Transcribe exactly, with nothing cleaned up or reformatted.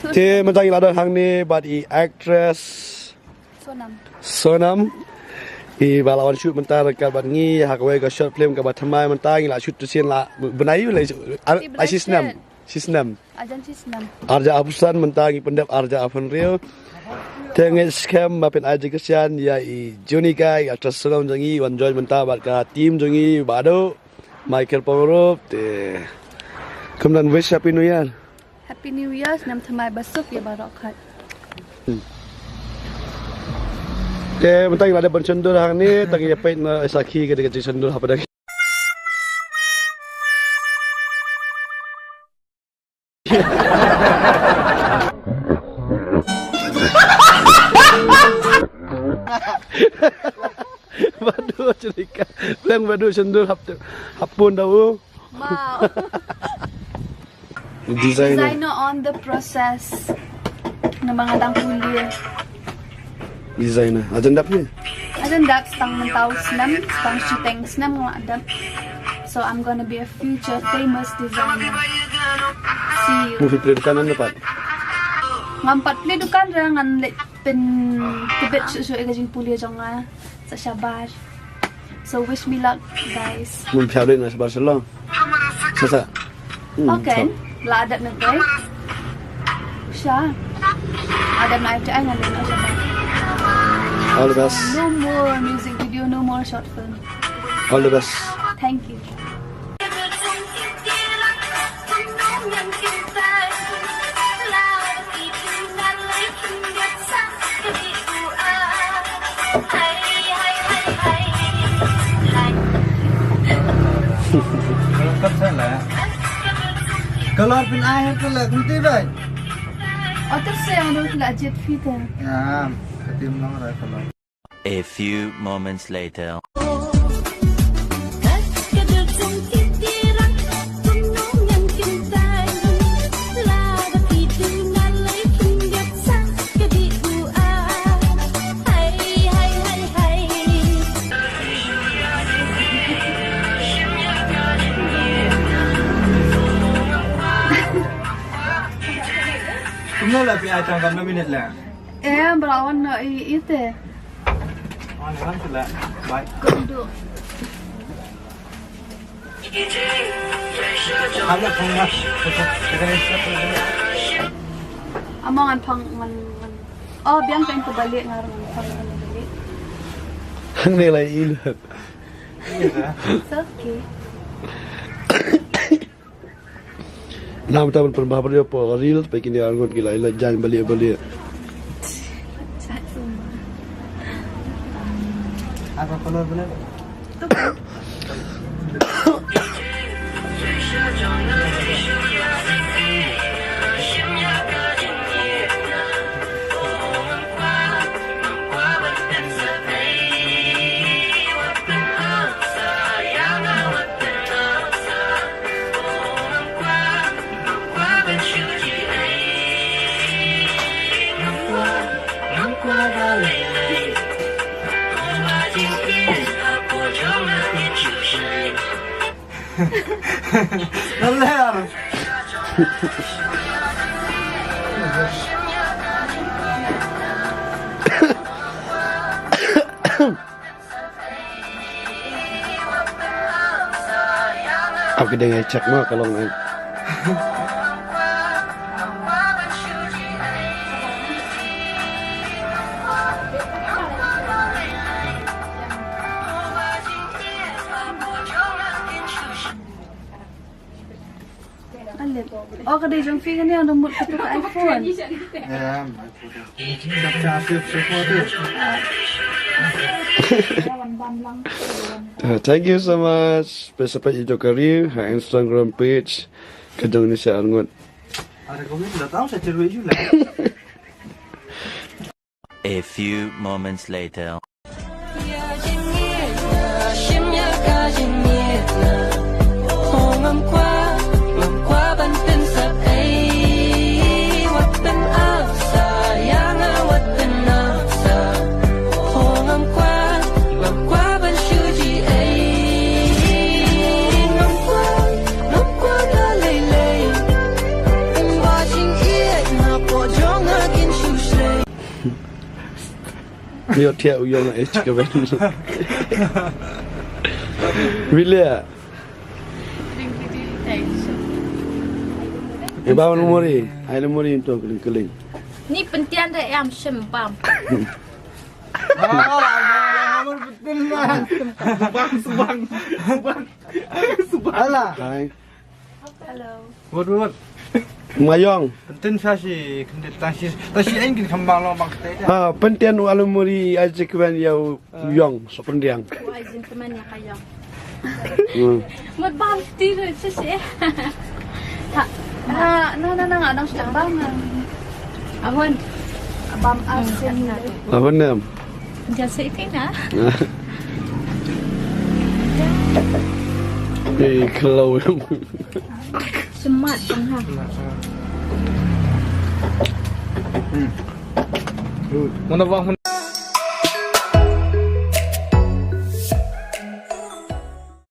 Te mynta ngi la don hangne bad i actress Sonam. Sonam. I ba la wan shoot mynta ryngkat bad ngi ha kawei ka short film kaba thymmai mynta ngi la shoot tu sien la bnai la. Ar-, ai shisnem. Shisnem. Arjan shisnem. Arja aphusan mynta ngi pyndep arja aphan riew. Te ngi skhem ba phin ai jingkyrshan ïa i Jonika, i actress Sonam jong ngi wan join mynta bad ka team jong ngi ba do. Michael Pongrup te. Kumdan wish Happy New Year. Happy New Year, snem thymmai basuk ïa baroh khat. Te mynta ngi la dep ban shondur hangne, tang ïa peit na sakhi ka dei ka jingsyndur hapdeng. Badu cerika. Leng badu shondur hap, hap pun da u. Wow. Designer. Designer on the process. Namar nga dang pule. Designer. Ajan dap ni? Ajan dap, tang mynta u snem, tang shiteng snem nga dap. So I'm gonna be a future famous designer. See you. Movie pule dukan anda pat? Ngam pat pule dukan re, ngan leit pyntbit shuh shuh ïa ka jingpule jong nga. Sa shabar. So wish me luck, guys. Mun phi ap leit na shabar shalom. Sa sa. Hmm, okay. Sa. La dep mynta. Sha. Adam na ai ai ngan leit na shabar. All the best. No more music video, no more short film. All the best. Thank you. Kalor phin ai ha ka la kumti bai. Otter se ang dong la jet fit. Ya, katim nong ra kalor. A few moments later. Kumno la phi ai tang kam na minit la? Eh, bra wan na i ite. Wan wan sila. Bye. Kundu. Among an pang ngan ngan. Oh, biang pen ko balik ngar ngan pang ngan balik. Hang ne lai il. It's okay. Namar ta ban pynbha pynbha po reel, peit kine arngut ki la ïa la jaiñ balieh balieh. Apa color benar? Naler. Ap ki dang ai check ma ka long ai. Ale. Oh, ka dei jong phi kane, ong da mut kato ka iPhone. Em, iPhone. Uh, thank you so much. Phi sa peit ïa ka reel ha Instagram page ka jong Nisha Arngut. Ada komen, dah tahu saya cerewet juga. A few moments later. Ïoh thiah u ïong eh, chika ben. Wile. Eh, ba, wan muri. Ai, wan muri, ïa uto kylliang kylliang. Ni pyntian da em shem bam. Ah, betul, man. Subang, subang, subang. Alah. Hai. Hello. Wot, wot, wot. Mayong. Pyntian sha shi kyndit, tang shi, tang shi eng kin khambang long bang kete. Ah, pyntian u alumuri ai jikwen ïa u ïong, so pyndiang. U ai jin teman ïa ka ïong. Hmm. Mut bam ti ru shisha. Ha. Ah, no, no, no, no, nang step bam. Ahun. Bam asin. Ahun nem. Jangan seitin ah. Eh, kalau. Semat bang ha. Hmm. Mana bang